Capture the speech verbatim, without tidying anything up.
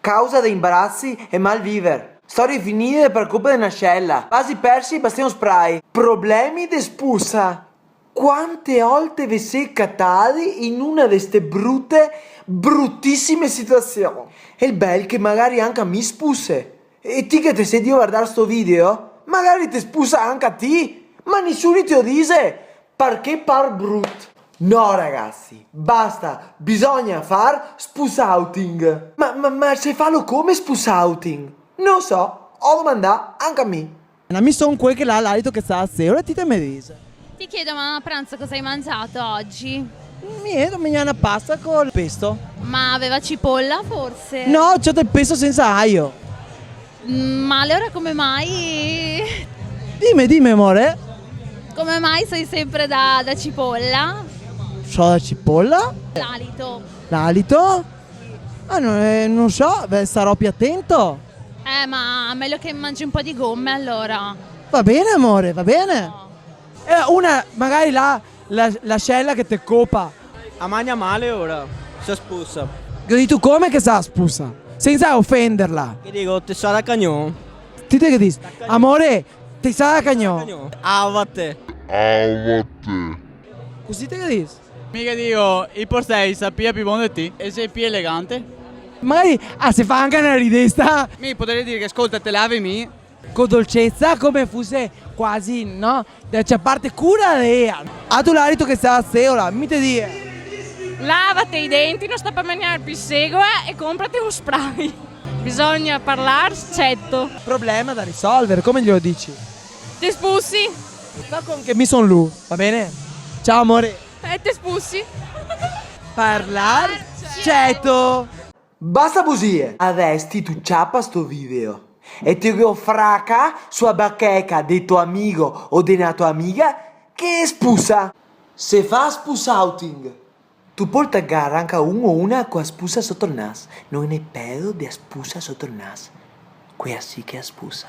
Causa de imbarasi e mal viver. Storie finide par colpa de na scela. Basi persi, bastemo spray. Problemi de spusa. Quante olte ve sé catadi in una de ste brute, brutisime situasion? El bel che magari anca mi spuse. E ti che te sé drio vardar sto video, magari te spusa anca ti, ma nisuni te lo dise, parché par brut. No, ragasi, basta, bisogna far spusouting. Ma, ma, ma se falo come spusouting? No so, go domandà anca mi. Ma mi son quel che l'à l'alito che sa a seola, ti te me dise. Ti chiedo, ma a pranzo cosa hai mangiato oggi? Mi go magnà na pasta col pesto. Ma aveva cipolla, forse? No, ciò, el pesto sensa ajo. Mm, ma allora come mai? Dime, dime, amore. Come mai sei sempre da, da cipolla? So da cipolla? L'alito. L'alito? Ah, no, eh, no so, beh, starò più atento. Eh, ma meglio che mangi un po' di gomme, allora. Va bene, amore, va bene. No. Eh, una, magari la, la, la scella che te copa. A magna male ora, se spusa. Go dito come che sa spusa? Sensa ofenderla. Che digo, te sa da cagnon. Ti te che disi? Amore, te sa da cagnon. Cagnon. Avate. Cusì te che disi? Mi che digo, i porsei sa pia pì bon de ti e sei pì elegante. Magari, ah, se fa anca na ridesta. Mi podarìa dir che, scolta, te lavi mi. Co dolcesa, come fuse quasi, no? De ciaparte cura de ea. A tu l'alito che sa a seola, mi te dise. Lavate i denti, no sta par magnar pì segola e comprate un spray. Bisogna parlar sceto. Problema da risolvere, come glielo dici? Te spusi. Sta con che mi son lu, va bene? Ciao, amore. E te spusi. Parlar sceto. Basta busie! Adeso ti te ciapa sto video e te go fraca su a bacheca de to amigo o de na to amiga che spusa. Se fa spusouting. Tu pol tagar anca un o una co a spusa soto el nas. No ghe n'è pedo de a spusa soto el nas. Quea sì che a spusa.